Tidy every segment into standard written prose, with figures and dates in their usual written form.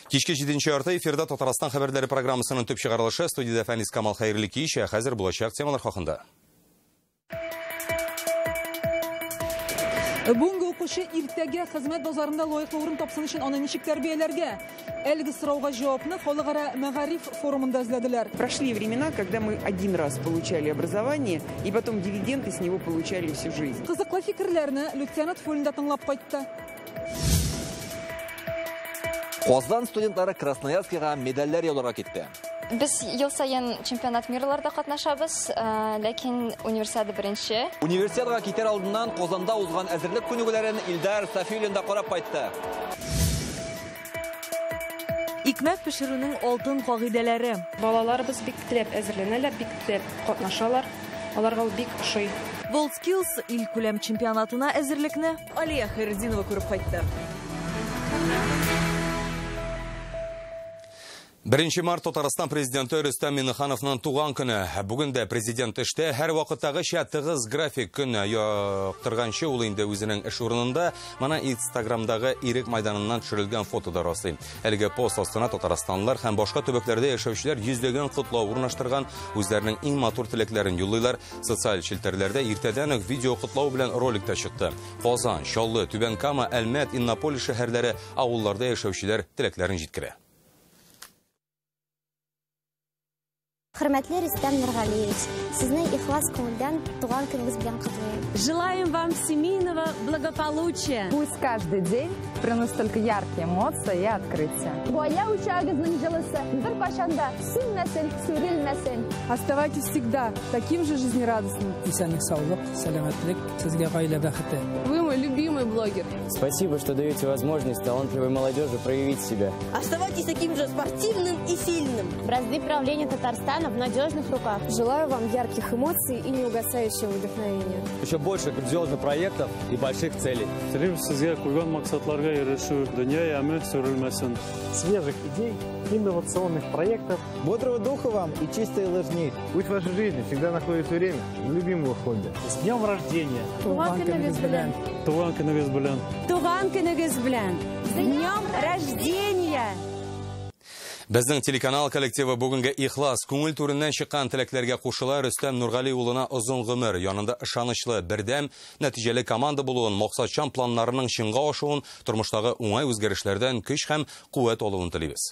Кичке 7-нче эфирда Татарстан хәбәрләре программасының төп чыгарылышы. Студиядә Фәнис Камал, хәерле кич. Хәзер булачак темалар хакында. Бүгенге укучы иртәгә хезмәт базарында лаеклы урын тапсын өчен аны ничек тәрбияләргә? Әлеге сорауга җавапны халыкара мәгариф форумында эзләделәр. Прошли времена, когда мы один раз получали образование и потом дивиденды с него получали всю жизнь. Кызыклы фикерләрне Люция Нотфуллина тыңлап кайтты. Казан студентлары Красноярскига медальләр яуларга китте. Без ел саен чемпионат мирларда катнашабыз, ләкин универсиада беренче. Универсиадага китәр алдыннан Казанда узган әзерлек күнегүләрен Илдар Сафиуллин да карап кайтты. Икмәк пешерүнең алтын кагыйдәләре. Балаларыбыз бик теләп әзерләнәләр, бик теләп катнашалар. Аларга ул бик ошый. WorldSkills илкүләм чемпионатына әзерлекне Алия Хайретдинова күреп кайтты. 1 март Татарстан президенты Рөстәм Миңнехановның туган көне. Бүген дә президент эштә, һәр вакыттагыча тыгыз график көне яктырганчы ул инде үзенең эш урынында. Моны Инстаграмдагы Ирек майданыннан төшерелгән фотода раслый. Әлеге пост астына татарстанлылар һәм башка төбәкләрдә яшәүчеләр йөзләгән котлау урнаштырган, үзләренең иң матур теләкләрен юллыйлар. Социаль челтәрләрдә иртәдән үк видео котлау белән ролик та чыкты. Казан, Чаллы, Түбән Кама, Әлмәт, Иннополис шәһәрләре, авылларда яшәүчеләр теләкләрен җиткерә. Хөрмәтле Рөстәм Нургалиевич, сезне ихлас күңелдән туган көнегез белән котлыйм. Желаем вам семейного благополучия. Пусть каждый день приносит только яркие эмоции и открытия. Гаилә учагыгызның җылысы беркайчан да сүнмәсен, сүрелмәсен. Оставайтесь всегда таким же жизнерадостным. Исәнлек, саулык, сәламәтлек, сезгә гаилә бәхете. Вы мой любимый блогер. Спасибо, что даете возможность талантливой молодежи проявить себя. Оставайтесь таким же спортивным и сильным. Бразды правления Татарстана в надежных руках. Желаю вам ярких эмоций и неугасающего вдохновения. Еще больше грандиозных проектов и больших целей. Телим сезгә куйган максатларга ирешү, дөнья яме сүрелмәсен. Свежих идей, инновационных проектов. Бодрого духа вам и чистой лыжни. Пусть в вашей жизни всегда находится время для любимого хобби. С днем рождения! Туган көнегез белән! Туган көнегез белән! Туган көнегез белән! С днем рождения! Безнең телеканал коллективы бүгенге ихлас күңел түреннән чыккан теләкләргә кушыла. Рөстәм Нургали улына озын гомер, янында ышанычлы, бердәм, нәтиҗәле команда булуын, максатчан планнарының чынга ашуын, тормыштагы уңай үзгәрешләрдән көч һәм куәт алуын телибез.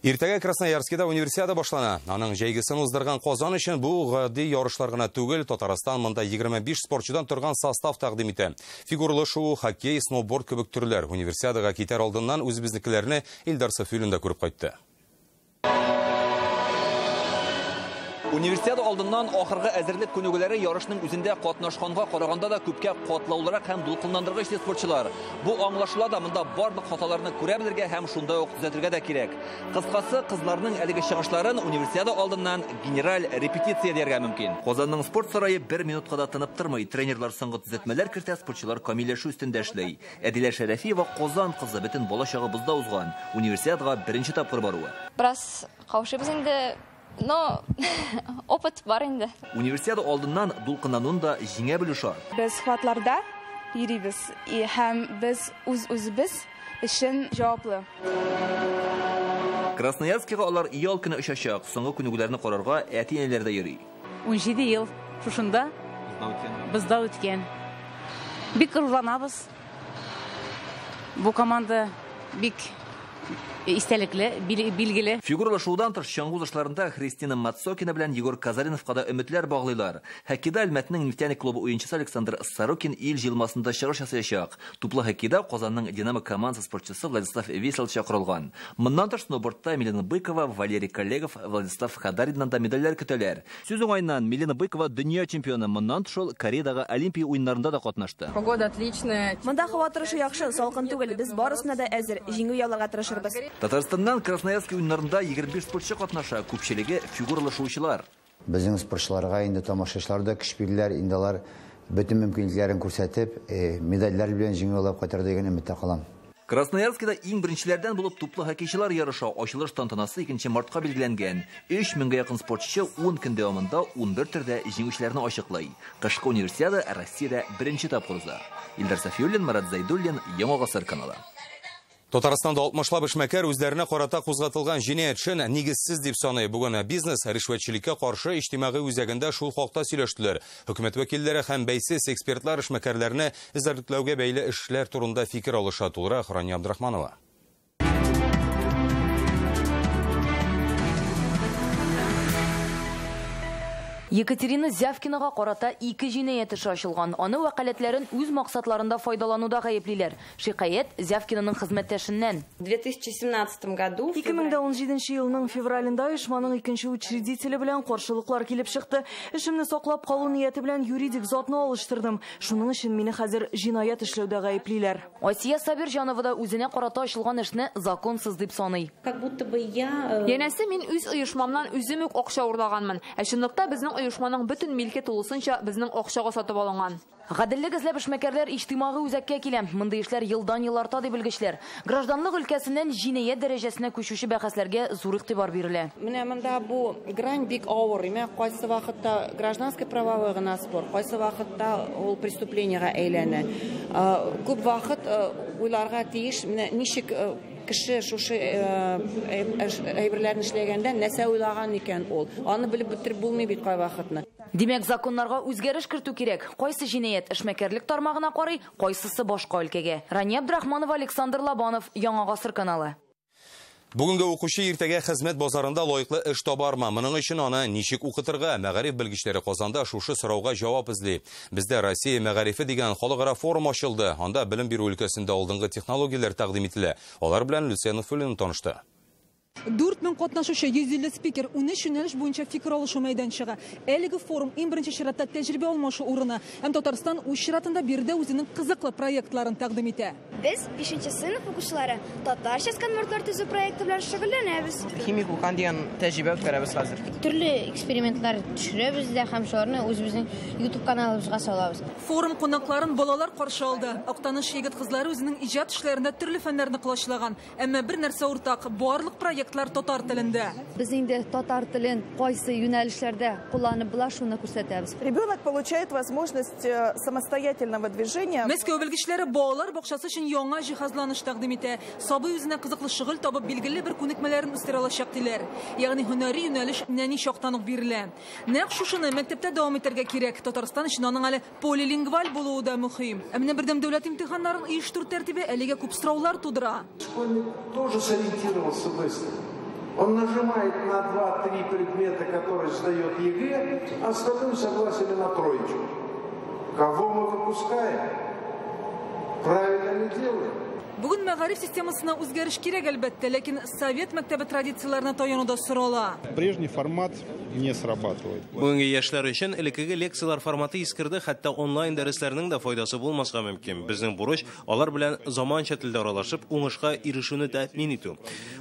Иртәгә Красноярскида универсиада башлана. Аның җәйгесен уздырган Казан өчен бу гади ярышлар гына түгел. Татарстан монда 25 спортчыдан торган состав тәкъдим итә. Фигурлы шуу, хоккей, сноуборд кебек төрләр. Универсиадага китәр алдыннан үзебезнекеләрне Илдар Сафиуллин да күреп кайтты. Универсиада алдыннан ахыргы әзерлек күнегүләре ярышның үзендә катнашканга караганда да күпкә катлаулырак һәм дулкынландыргыч спортчылар. Бу аңлашыла да, монда барлык хаталарны күрә белергә һәм шунда ук төзәтергә дә кирәк. Кыскасы, кызларның әлеге чыгышларын универсиада алдыннан генераль репетиция дияргә мөмкин. Казанның спорт сарае бер минутка да тынып тормый. Тренерлар соңгы төзәтмәләр кертә, спортчылар камилләшү өстендә эшли. Әдилә Шәрәфиева Казан кызы, бөтен бала чагы бозда узган. Универсиадага беренче тапкыр баруы. Бераз каушыйбыз инде. Но опыт бар инде. Универсиада алдыннан дулкынлануын да җиңә белү шарт. Без схватларда йөрибез һәм без үз-үзебез өчен җаваплы. Красноярскига алар ял көне очачак. Соңгы күнегүләрне карарга әти-әниләр дә йөри. 17 ел шушында бозда үткән. Бик горурланабыз. Бу команда бик истәлекле, билгеле. Фигуралы шуудан тыш чаңгы узышларында Христина Мацокина белән Егор Казариновка да өметләр баглыйлар. Хоккейда Әлмәтнең Нефтяник клубы уенчысы Александр Сорокин ил җыелмасында чыгыш ясаячак. Туплы хоккейда Казанның Динамо командасы спортчысы Владислав Весел чакырылган. Моннан тыш сноубордта Милена Быкова, Валерий Колегов, Владислав Хадариннан да медальләр көтәләр. Сүз уңаеннан, Милена Быкова дөнья чемпионы. Моннан тыш ул Кореядагы Олимпия уеннарында да катнашты. Погода отличная. Монда һава торышы яхшы, салкын түгел. Без барысына да әзер. Җиңү яуларга тырышырбыз. Татарстаннан Красноярск уеннарында 25 спортчы катнаша, күпчелеге фигуралы шуучылар. Безнең спортчыларга инде тамашачылар да көч бирделәр, инде алар бөтен мөмкинлекләрен күрсәтеп, медальләр белән җиңү алып кайтыр дигән өметтә калам. Красноярскида иң беренчеләрдән булып туплы хоккейчылар ярыша. Ачылыш тантанасы 2 мартка билгеләнгән. 3000гә якын спортчы 10 көн дәвамында 11 төрдә җиңүчеләрне ачыклый. Кышкы универсиада Россиядә беренче тапкыр уза. Илдар Сафиуллин, Марат Зайдуллин, Яңа Гасыр каналы. Татарстанда 60лап эшмәкәр үзләренә карата кузгатылган җинаять эшен нигезсез дип саный. Бүген бизнес ришвәтчелеккә каршы иҗтимагый үзәгендә шул хакта сөйләштеләр. Хөкүмәт вәкилләре һәм бәйсез экспертлар эшмәкәрләрне эзәрлекләүгә бәйле эшләр турында фикер алыша. Тулырак Рания Абдрахманова. Екатерина Зявкинага карата 2 җинаять эше ачылган. Аны вәкаләтләрен үз максатларында файдалануда гаеплиләр. Шикаять Зявкинаның хезмәттәшеннән. В 2017 году 2017 елның февралендә оешманың икенче учредителе белән каршылыклар килеп чыкты. Эшемне саклап калу нияте белән юридик затны алыштырдым. Шуның өчен мине хәзер җинаять эшләүдә гаеплиләр. Асия Сабирҗанова да үзенә карата ачылган эшне законсыз дип саный. Как будто бы я Янәсе мин үз оешмамнан үзем үк акча урлаганмын. Ә чынлыкта безнең оешманың бөтен милке тулысынча безнең акчага сатып алынган. Гаделлек эзләп эшмәкәрләр иҗтимагый үзәккә килә. Мондый эшләр елдан-ел арта ди белгечләр. Гражданлык өлкәсеннән җинаять дәрәҗәсенә күчүче бәхәсләргә зур игътибар бирелә. Менә монда бу грань бик авыр. Менә кайсы вакытта гражданский правовой гына спор, кайсы вакытта ул преступлениега әйләнә. Күп вакыт уйларга тиеш, менә ничек кеше шушы әйберләрне эшләгәндә нәрсә уйлаган икән ул. Аны белеп бетереп булмый бит кайвакытны. Димәк, законнарга үзгәреш кертү кирәк. Кайсы җинаять эшмәкәрлек тармагына карый, кайсысы башка өлкәгә. Рания Абдрахманова, Александр Лобанов, Яңа Гасыр каналы. Бүгенге укучы иртәгә хезмәт базарында лаеклы эш табармы? Моның өчен аны ничек укытырга? Мәгариф белгечләре Казанда шушы сорауга җавап эзли. Бездә Россия мәгарифе дигән халыкара форум ачылды. Анда белем бирү өлкәсендә алдынгы технологияләр тәкъдим ителә. Алар белән Люция Нуфуллина танышты. 4000 катнашучы, 150 спикер, 13 юнәлеш буенча фикер алышу мәйданчыгы. Әлеге форум иң беренче чиратта тәҗрибә алмашу урыны. Һәм Татарстан үз чиратында биредә үзенең кызыклы проектларын тәкъдим итә. Без 5 сыйныф укучылары татарча сканвордлар төзү проекты белән шөгыльләнәбез. Химик вулкан дигән тәҗрибә үткәрәбез хәзер. Төрле экспериментлар төшерәбез дә һәм шуларны үзебезнең YouTube каналыбызга салабыз. Форум кунакларын балалар каршы алды. Актаныш егет-кызлары үзенең иҗат эшләрендә төрле фәннәрне колачлаган. Әмма бер нәрсә уртак: барлык проект татар телендә. Без инде татар телен кайсы юнәлешләрдә кулланып була, шуны күрсәтәбез. Ребенок получает возможность самостоятельного движения. Мәскәү белгечләре балалар бакчасы өчен яңа җиһазланыш тәкъдим итә. Сабый үзенә кызыклы шөгыль табып, билгеле бер күнекмәләрен үстерә алачак диләр. Ягъни һөнәри юнәлеш нәни чактан ук бирелә. Нәкъ шушыны мәктәптә дәвам итәргә кирәк. Татарстан өчен аның әле полилингваль булуы да мөһим. Ә менә бердәм дәүләт имтиханнарын оештыру тәртибе әлегә күп сораулар тудыра. Школьник тоже сориентировался быстро. Он нажимает на 2-3 предмета, которые сдает ЕГЭ, а остальным согласили на троечку. Кого мы выпускаем? Правильно ли делаем? Бүген мәгариф системасына үзгәреш кирәк, әлбәттә, ләкин совет мәктәбе традицияләренә таяну да сорала. Прежний формат не срабатывает. Бүгенге яшьләр өчен элеккеге лекцияләр форматы искерде, хәтта онлайн дәресләрнең дә файдасы булмаска мөмкин. Безнең бурыч алар белән заманча телдә аралашып, уңышка ирешүне тәэмин итү.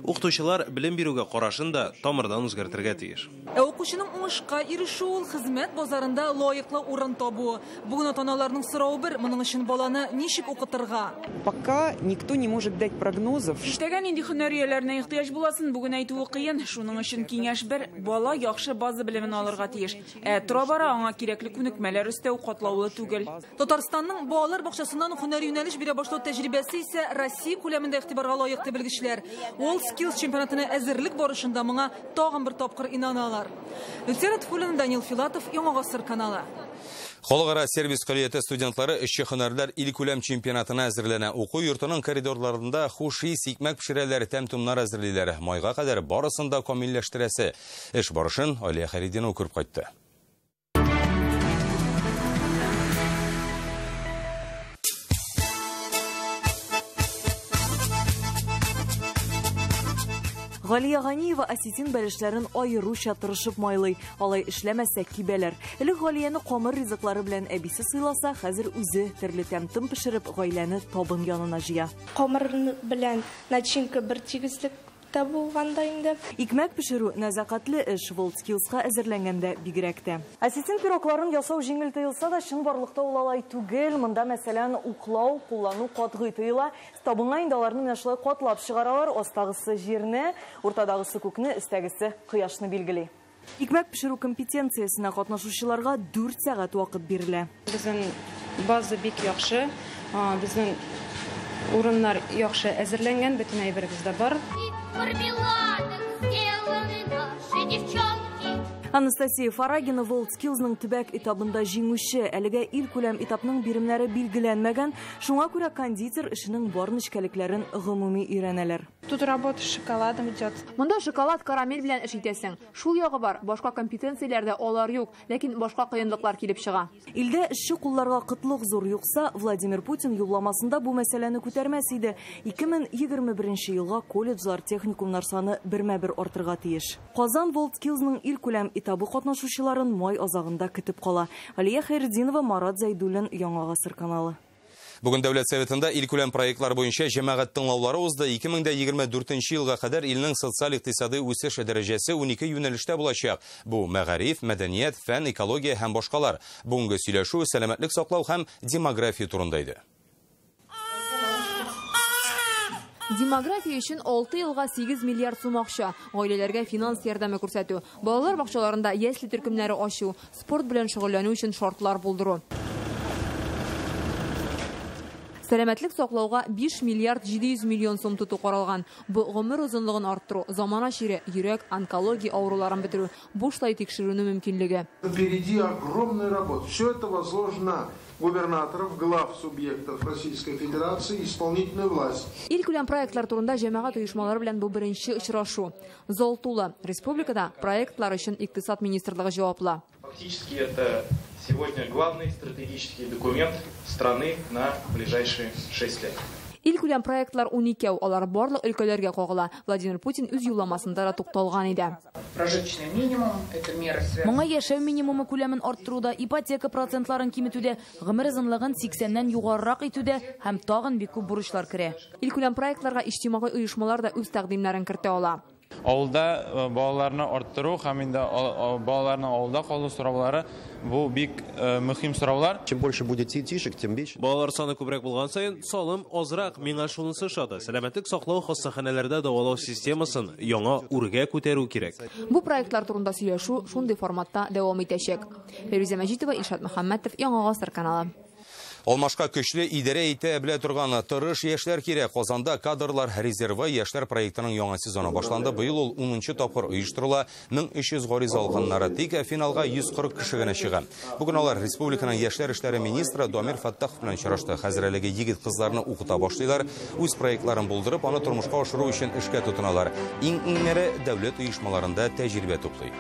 Укытучылар белем бирүгә карашын да тамырдан үзгәртергә тиеш. Ә укучының уңышка ирешү ул хезмәт базарында лаеклы урын табу. Бүген ата-аналарның соравы бер: моның өчен баланы ничек укытырга? Пока никто не может дать прогнозов. Иртәгә нинди һөнәр ияләренә ихтыяҗ буласын бүген әйтүе кыен. Шуның өчен киңәш бер: бала яхшы база белемен алырга тиеш. Ә тора-бара аңа кирәкле күнекмәләр өстәү катлаулы түгел. Татарстанның балалар бакчасыннан һөнәри юнәлеш бирә башлау тәҗрибәсе исә Россия күләмендә игътибарга лаек ди белгечләр. WorldSkills чемпионатына әзерлек барышында моңа тагын бер тапкыр инаналар. Люция Нотфуллина, Данил Филатов, Яңа Гасыр каналы. Халыкара сервис көллияте студентлары эшче һөнәрләр илкүләм чемпионатына әзерләнә. Уку йортының коридорларында хуш ис, икмәк пешерәләр, тәм-томнар әзерлиләр. Майга кадәр барысын да камилләштерәсе. Эш барышын Алия Хәридинова күреп кайтты. Галия Ганиева осетин бәлешләрен аеруча тырышып майлый. Алай эшләмәсә кибәләр. Элек Галияне камыр ризыклары белән әбисе сыйласа, хәзер үзе төрле тәм-том пешереп, гаиләне табын янына җыя. Камыр белән начинка бер тигезлектә булганда инде. Икмәк пешерү нәзакәтле эш, WorldSkills'ка әзерләнгәндә бигрәк тә. Осетин пирогларын ясау җиңел тоелса да, чынбарлыкта ул алай түгел. Монда, мәсәлән, уклау куллану катгый тыела. Табынга инде аларны менә шулай катлап чыгаралар. Астагысы җирне, уртадагысы күкне, өстәгесе кояшны билгели. Икмәк пешерү компетенциясенә катнашучыларга 4 сәгать вакыт бирелә. Безнең база бик яхшы. Безнең Урыннар яхшы әзерләнгән, бөтен әйберебез дә бар. Анастасия Фарагина WorldSkills'ның төбәк этабында җиңүче. Әлегә илкүләм этапның биремнәре билгеләнмәгән. Шуңа күрә кондитер эшенең бар нечкәлекләрен гомуми өйрәнәләр. Тут работа с шоколадом идет. Монда шоколад, карамель белән эш итәсең. Шул ягы бар, башка компетенцияләрдә алар юк, ләкин башка кыенлыклар килеп чыга. Илдә эшче кулларга кытлык зур, юкса Владимир Путин юлламасында бу мәсьәләне күтәрмәс иде. 2021 елга колледжлар, техникумнар саны бермә-бер артырга тиеш. Казан WorldSkills'ның илкүләм этабы катнашучыларын май азагында көтеп кала. Алия Хәйретдинова, Марат Зәйдуллин, Яңа Гасыр каналы. Бүген Дәүләт Советында илкүләм проектлар буенча җәмәгать тыңлаулары узды. 2024 елга кадәр илнең социаль-икътисади үсеш дәрәҗәсе 12 юнәлештә булачак. Бу мәгариф, мәдәният, фән, экология һәм башкалар. Бүгенге сөйләшү сәламәтлек саклау һәм демография турында иде. Демография өчен 6 елга 8 миллиард сум акча, гаиләләргә финанс ярдәме күрсәтү, балалар бакчаларында ясле төркемнәре ачу, спорт белән шөгыльләнү өчен шартлар булдыру. Сәламәтлек саклауга 5 миллиард 700 миллион сум тоту каралган. Бу гомер озынлыгын арттыру, замана чире, йөрәк, онкология авыруларын бетерү, бушлай тикшерүне мөмкинлеге. Впереди огромная работа. Все это возложено губернаторов, глав субъектов Российской Федерации, исполнительную власть. Илкүләм проектлар турында җәмәгать оешмалары белән бу беренче очрашу. Зал тулы. Республикада проектлар өчен икътисад министрлыгы җаваплы. Фактически это сегодня главный стратегический документ страны на ближайшие 6 лет. Илкүләм проектлар 12, алар барлык өлкәләргә кагыла. Владимир Путин үз юлламасында да тукталган иде. Прожиточный минимум это мера связана. Моңа яшәү минимумы күләмен арттыруда, ипотека процентларын киметүдә, гомер озынлыгын 80-нән югарырак итүдә һәм тагын бик күп бурычлар керә. Илкүләм проектларга иҗтимагый оешмалар да үз тәкъдимнәрен кертә ала. Авылда балаларны арттыру һәм инде балаларның авылда калу сораулары бу бик мөһим сораулар. Чем больше будет детишек, тем меньше. Балалар саны күбрәк булган саен салым азрак. Миңа шунысы ошады. Сәламәтлек саклау хастаханәләрдә дәвалау системасын яңа үргә күтәрү кирәк. Бу проектлар турында сөйләшү шундый форматта дәвам итәчәк. Фәйрүзә Мәҗитова, Илшат Мөхәммәтов, Яңа Гасыр каналы. Алмашка көчле идарә итә белә торган тырыш яшьләр кирәк. Казанда кадрлар резервы яшьләр проектының яңа сезоны башланды. Быел ул 10нчы тапкыр оештырыла. 1300 гариза алганнары тик финалга 140 кеше генә чыга. Бүген алар республиканың яшьләр эшләре министры Дамир Фаттахов белән очрашты. Хәзер әлеге егет-кызларны укыта башлыйлар. Үз проектларын булдырып, аны тормышка ашыру өчен эшкә тотыналар. Иң-иңнәре дәүләт оешмаларында тәҗрибә туплый.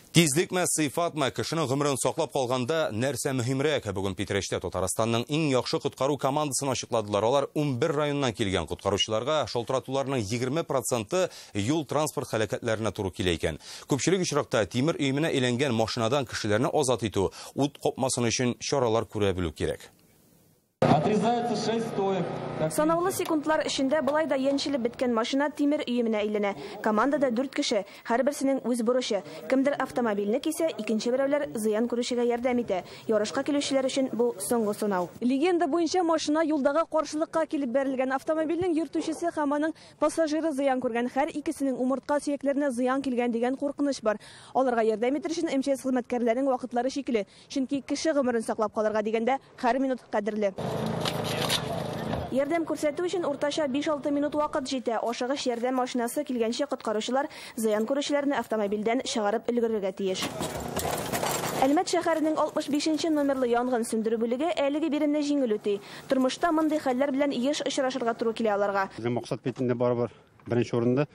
Тизлекме, сыйфатмы, кешенең гомерен саклап калганда нәрсә мөһимрәк? Бүген Питрәчтә Татарстанның иң яхшы коткару командасын ачыкладылар. Алар 11 районнан килгән коткаручыларга шалтыратуларның 20% юл транспорт һәлакәтләренә туры килә икән. Күпчелек очракта тимер өеменә әйләнгән машинадан кешеләрне азат итү, ут капмасын өчен чаралар күрә белү кирәк. Отрезается 6 стоек. Санаулы секундлар эчендә былай да янчелеп беткән машина тимер өеменә әйләнә. Командада 4 кеше, һәрберсенең үз бурычы. Кемдер автомобильне кисә, икенче берәүләр зыян күрүчегә ярдәм итә. Ярышка килүчеләр өчен бу соңгы сынау. Легенда буенча машина юлдагы каршылыкка килеп бәрелгән. Автомобильнең йөртүчесе һәм аның пассажиры зыян күргән. Һәр икесенең умыртка сөякләренә зыян килгән дигән куркыныч бар. Аларга ярдәм итәр өчен МЧС хезмәткәрләренең вакытлары чикле. Чөнки кеше гомерен саклап калырга дигәндә һәр минут кадерле. Ярдәм күрсәтү өчен уртача 5-6 минут вакыт җитә. Ашыгыч ярдәм машинасы килгәнче коткаручылар зыян күрүчеләрне автомобильдән чыгарып өлгерергә тиеш. Әлмәт шәһәренең 65 номерлы янгын сүндерү бүлеге әлеге биремне җиңел үти. Тормышта мондый хәлләр белән еш очрашырга туры килә аларга. Безнең максат бит инде барыбер беренче урында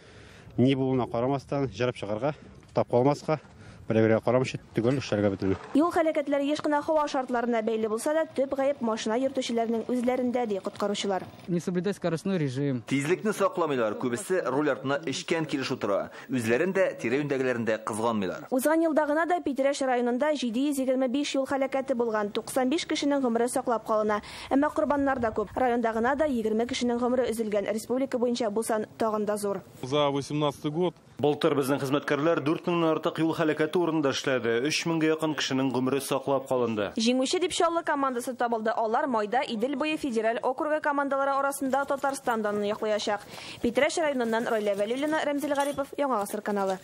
ни булуына карамастан җырып чыгарга, туктап калмаска. Бер-бергә карамыйча төгәл эшләргә бөтенләй. Юл һәлакәтләре еш кына һава шартларына бәйле булса да, төп гаеп машина йөртүчеләрнең үзләрендә, ди коткаручылар. Не соблюдать скоростной режим. Тизлекне сакламыйлар, күбесе руль артына эчкән килеш утыра. Үзләрен дә, тирә-юньдәгеләрен дә кызганмыйлар. Узган елда гына да Питрәч районында 725 юл һәлакәте булган, 95 кешенең гомере саклап калына. Әмма корбаннар да күп. Районда гына да 20 кешенең гомере өзелгән. Республика буенча бу сан тагын да зур. За 18 год Былтыр безнең хезмәткәрләр 4000-нан артык юл һәлакәте урынында эшләде. 3000-гә якын кешенең гомере саклап калынды. Җиңүче дип Чаллы командасы табылды. Алар майда Идел буе федераль округы командалары арасында Татарстан данын яклаячак. Питрәч районыннан Райлә Вәлиуллина, Рәмзил Гарипов, Яңа Гасыр каналы.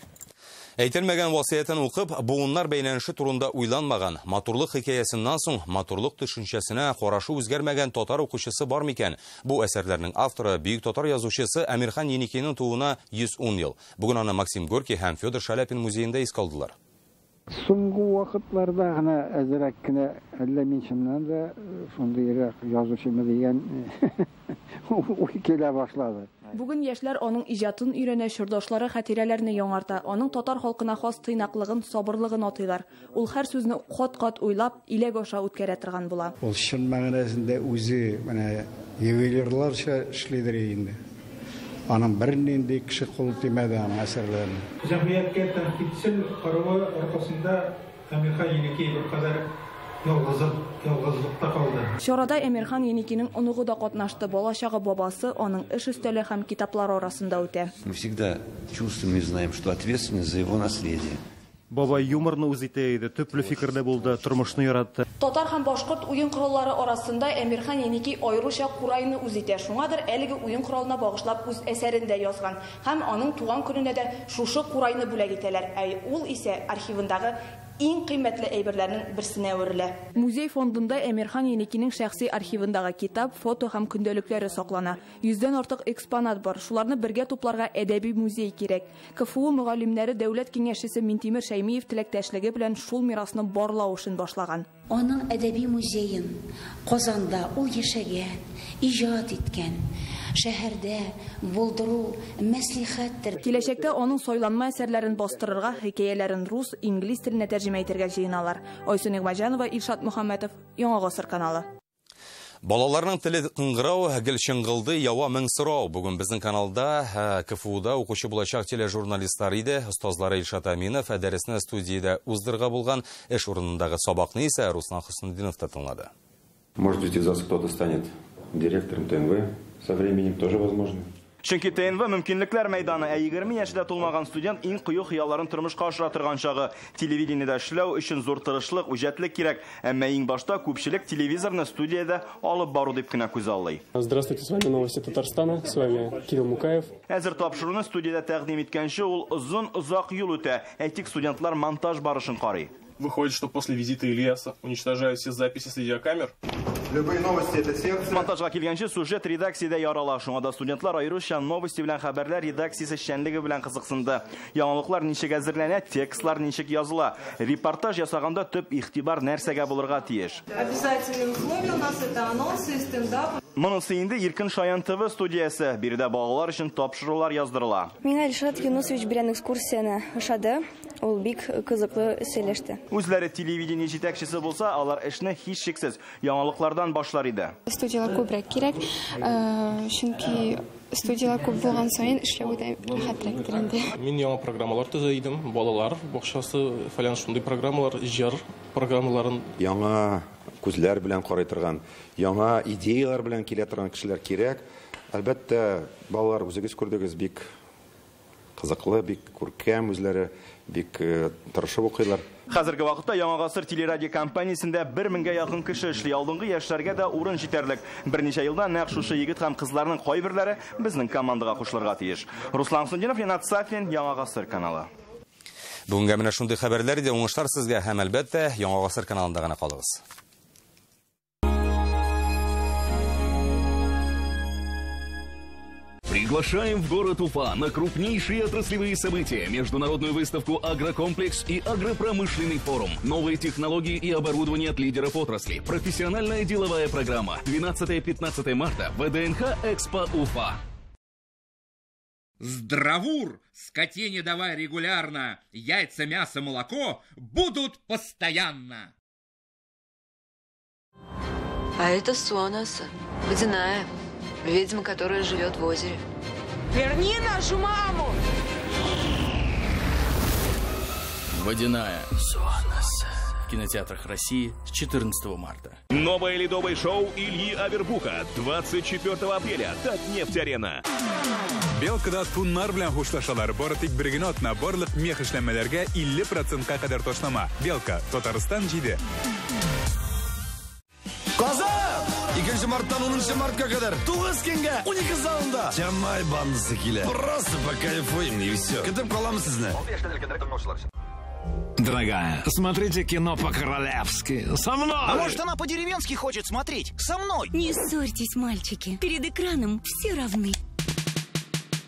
Әйтелмәгән васыятен укып, буыннар бәйләнеше турында уйланмаган, матурлык хикәясеннән соң матурлык төшенчәсенә карашы үзгәрмәгән татар укучысы бар микән? Бу әсәрләрнең авторы бөек татар язучысы Әмирхан Еникинең тууына 110 ел. Бүген аны Максим Горький һәм Федор Шаляпин музеенда искә алдылар. Соңгы вакытларда гына әзрәк кенә әллә мин чыннан да шундыйрак язучымы дигән уй килә башлады. Бүген яшьләр аның иҗатын өйрәнә, чордашлары хатирәләрне яңарта, аның татар халкына хас тыйнаклыгын, сабырлыгын атыйлар. Ул һәр сүзне кат-кат уйлап, иләк аша үткәрә торган була. Ул чын мәгънәсендә үзе менә ювелирларча эшлидер инде. Аның бернинди кеше кулы тимәде аның әсәрләренә. Җәмгыятькә тәнкыйтьчел каравы аркасында Әмирхан Еники беркадәр ялгызлыкта калды. Чарада Әмирхан Еникинең оныгы да катнашты. Балачагы бабасы аның эш өстәле һәм китаплары арасында үтә. Мы всегда чувствуем и знаем, что ответственность за его наследие. Бабай юморны үз итә иде, төпле фикерле булды, тормышны яратты. Татар һәм башкорт уен кораллары арасында Әмирхан Еники аеруча курайны үз итә. Шуңадыр әлеге уен коралына багышлап үз әсәрен дә язган. Һәм аның туган көненә дә шушы курайны бүләк итәләр. Ә ул исә архивындагы иң кыйммәтле әйберләрнең берсенә әверелә. Музей фондында Әмирхан Еникинең шәхси архивындагы китап, фото һәм көндәлекләре саклана. 100дән артык экспонат бар. Шуларны бергә тупларга әдәби музей кирәк. КФУ мөгаллимнәре дәүләт киңәшчесе Минтимер Шәймиев теләктәшлеге белән шул мирасны барлау эшен башлаган. Аның әдәби музеен Казанда ул яшәгән, иҗат иткән шәһәрдә булдыру мәслихәттер. Киләчәктә аның сайланма әсәрләрен бастырырга, хикәяләрен рус, инглиз теленә тәрҗемә итәргә җыеналар. Айсу Нигъмәтҗанова, Илшат Мөхәммәтов, Яңа Гасыр каналы. Балаларның теле кыңгырау, гел чыңгылды, ява мең сорау. Бүген безнең каналда КФУда укучы булачак тележурналистлар иде. Остазлары Илшат Аминов дәресне студиядә уздырга булган, эш урынындагы сабакны исә Руслан Хөснетдинов та тыңлады. Может быть, из вас кто-то станет директором ТНВ со временем, тоже возможно. Чөнки ТНВ мөмкинлекләр мәйданы, ә 20 яшьтә тулмаган студент иң кыю хыялларын тормышка ашыра торган чагы. Телевидениедә эшләү өчен зур тырышлык, үҗәтлек кирәк. Әмма иң башта күпчелек телевизорны студиядә алып бару дип кенә күзаллый. Здравствуйте, с вами новости Татарстана, с вами Кирилл Мукаев. Әзер тапшыруны студиядә тәкъдим иткәнче ул озын-озак юл үтә. Әйтик, студентлар монтаж барышын карый. Выходит, что после визита Ильяса уничтожают все записи с видеокамер. Любые новости это сердце. Монтажга килгәнче сюжет редакциядә ярала. Шуңа да студентлар аеруча новости белән хәбәрләр редакциясе эшчәнлеге белән кызыксынды. Яңалыклар ничек әзерләнә, текстлар ничек языла. Репортаж ясаганда төп игътибар нәрсәгә булырга тиеш? Обязательное условие у нас это анонсы и стендап. Монысы инде Иркен Шаян ТВ студиясе. Биредә балалар өчен тапшырулар яздырыла. Миңа Илшат Юнусович белән экскурсияне ошады. Ул бик кызыклы сөйләште. Үзләре телевидение җитәкчесе булса, алар эшне һичшиксез яңалыклардан башлар иде. Студиялар күбрәк кирәк, чөнки студиялар күп булган саен эшләү дә рәхәтрәктер инде. Мин яңа программалар төзә идем, балалар бакчасы фәлән шундый программалар, җыр программаларын. Яңа күзләр белән карый торган, яңа идеялар белән килә торган кешеләр кирәк. Әлбәттә, балалар үзегез күрдегез, бик кызыклы, бик күркәм үзләре, бик тырышып укыйлар. Хәзерге вакытта Яңа Гасыр телерадио компаниясендә 1000гә якын кеше эшли. Алдынгы яшьләргә дә урын җитәрлек. Берничә елдан нәкъ шушы егет һәм кызларның кайберләре безнең командага кушылырга тиеш. Руслан Хөснетдинов, Ренат Сафин, Яңа Гасыр каналы. Бүгенгә менә шундый хәбәрләр иде. Уңышлар сезгә һәм әлбәттә Яңа Гасыр каналында гына калыгыз. Приглашаем в город Уфа на крупнейшие отраслевые события, международную выставку «Агрокомплекс» и «Агропромышленный форум». Новые технологии и оборудование от лидеров отрасли. Профессиональная деловая программа. 12-15 марта. ВДНХ «Экспо Уфа». Здравур! Скотине давай регулярно. Яйца, мясо, молоко будут постоянно. А это Суонаса, водяная. Ведьма, которая живет в озере. Верни нашу маму! Водяная Суонаса. В кинотеатрах России с 14 марта. Новое ледовое шоу Ильи Авербуха 24 апреля. Татнефть-арена. Белкада туннар белән хушлашалар. Бары тик бер генә атна барлык мех эшләнмәләргә 50%-ка кадәр ташлама. Белка, Татарстан 7. Казан! 2 марттан 10 мартка кадәр 9 көнгә 12 залында Тямай бандасы килә. Просто покайфуем и все. Көтеп калам сезне. Дорогая, смотрите кино по-королевски. Со мной! А может, она по-деревенски хочет смотреть? Со мной! Не ссорьтесь, мальчики. Перед экраном все равны.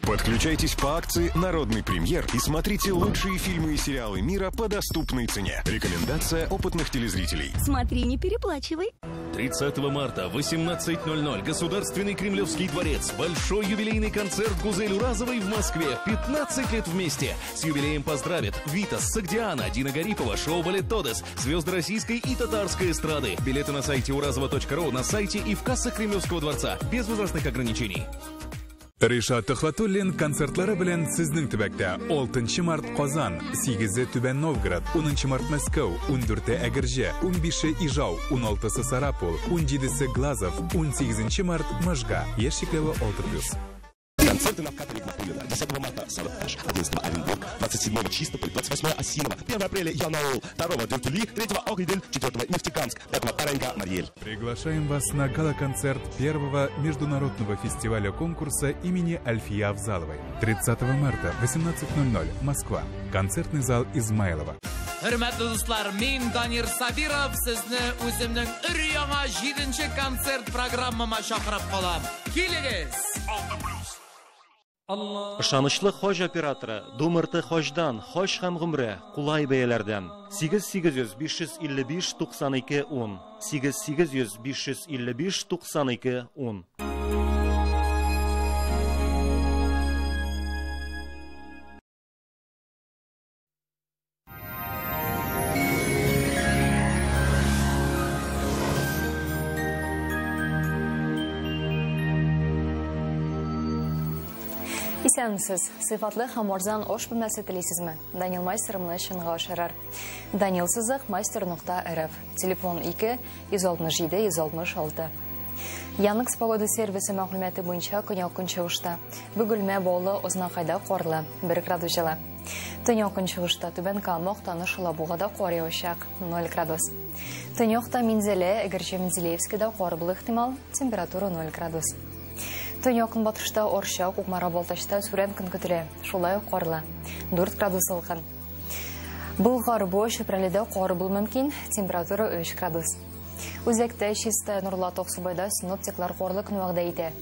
Подключайтесь по акции «Народный премьер» и смотрите лучшие фильмы и сериалы мира по доступной цене. Рекомендация опытных телезрителей. Смотри, не переплачивай. 30 марта, 18:00, Государственный Кремлевский дворец. Большой юбилейный концерт Гузель Уразовой в Москве. 15 лет вместе. С юбилеем поздравят Витас, Согдиана, Дина Гарипова, шоу «Балет Тодес», звезды российской и татарской эстрады. Билеты на сайте уразова.ру, на сайте и в кассах Кремлевского дворца. Без возрастных ограничений. Ришат Төхвәтуллин концертлары белән сезнең төбәктә. 6 март Казан, 8-е Түбән Новгород, 10 март Мәскәү, 14-е Әгерҗе, 15-е Ижау, 16-сы Сарапул, 17-се Глазов, 18 март Можга. Яшь чикләве 6+. Концерты на МКАДе Нигматуллина. 10 марта Сарапаш, 11 Оренбург, 27 Чистополь, 28 Осиново, 1 апреля Янаул, 2 Дюртюли, 3 Агыйдел, 4 Нефтекамск, 5 Паранга, Марий Эл. Приглашаем вас на гала-концерт первого международного фестиваля-конкурса имени Альфии Авзаловой. 30 марта, 18:00, Москва. Концертный зал Измайлова. Хөрмәтле дуслар, мин Данир Сабиров сезне үземнең өр-яңа 7-нче концерт программама чакырып калам. Килегез! 6+. Ышанычлы хаҗ операторы Думырты хаҗдан, хаҗ һәм гомрә кулай бәяләрдән. 8800 555 92 10. 8800 555 92 10. Исәнмесез. Сыйфатлы һәм арзан аш бүлмәсе телисезме? Данил мастер моны чынга ашырыр. Данил сызык мастер.рф. Телефон 2 167 166. Яндекс погода сервисы мәгълүматы буенча көньяк көнчыгышта Бөгелмә, Баулы, Ознакайда карлы, 1 градус җылы. Төньяк көнчыгышта Түбән Кама, Актаныш, Алабугада кар явачак, 0 градус. Төньякта Минзәлә, Әгерҗе, Менделеевскида кар булу ихтимал, температура 0 градус. Төньяк көнбатышта Орча, Кукмара, Балтачта сүрән көн көтелә, шулай ук карлы, 4 градус салкын. Болгар, Буа, Чүпрәледә кар булу мөмкин, температура 3 градус. Үзәктә Чистай, Нурлат, Аксубайда синоптиклар карлы көн вәгъдә итә,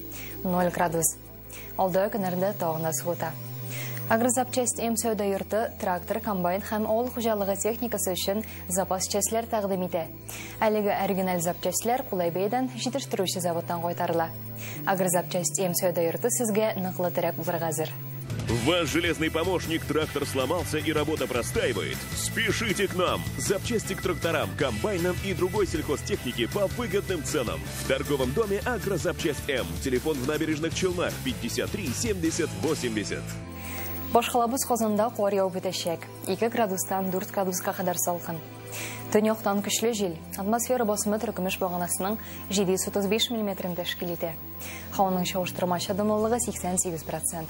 0 градус. Алда көннәрдә тагын да суыта. Агрозапчасть М сәүдә йорты трактор, комбайн һәм авыл хуҗалыгы техникасы өчен запас частьләр тәкъдим итә. Әлеге оригиналь запчастьләр кулай бәядән җитештерүче заводтан кайтарыла. Агрозапчасть М сәүдә йорты сезгә ныклы терәк булырга әзер. Ваш железный помощник трактор сломался и работа простаивает? Спешите к нам! Запчасти к тракторам, комбайнам и другой сельхозтехнике по выгодным ценам. В торговом доме «Агрозапчасть М». Телефон в Набережных Челнах 53 70 80. Башкалабыз Казанда кар явып үтәчәк. 2 градустан 4 градуска кадәр салкын. Төньяктан көчле җил. Атмосфера басымы теркемеш баганасының 735 миллиметрын тәшкил итә. Һаваның чагыштырмача дымлылыгы 88%.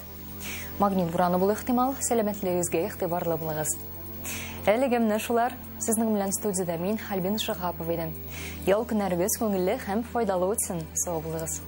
Магнит бураны булу ихтимал, сәламәтлегегезгә игътибарлы булыгыз. Әлегә менә шулар. Сезнең белән студиядә мин, Альбина Шаһапова идем. Ял көннәрегез күңелле һәм файдалы үтсен. Сау булыгыз.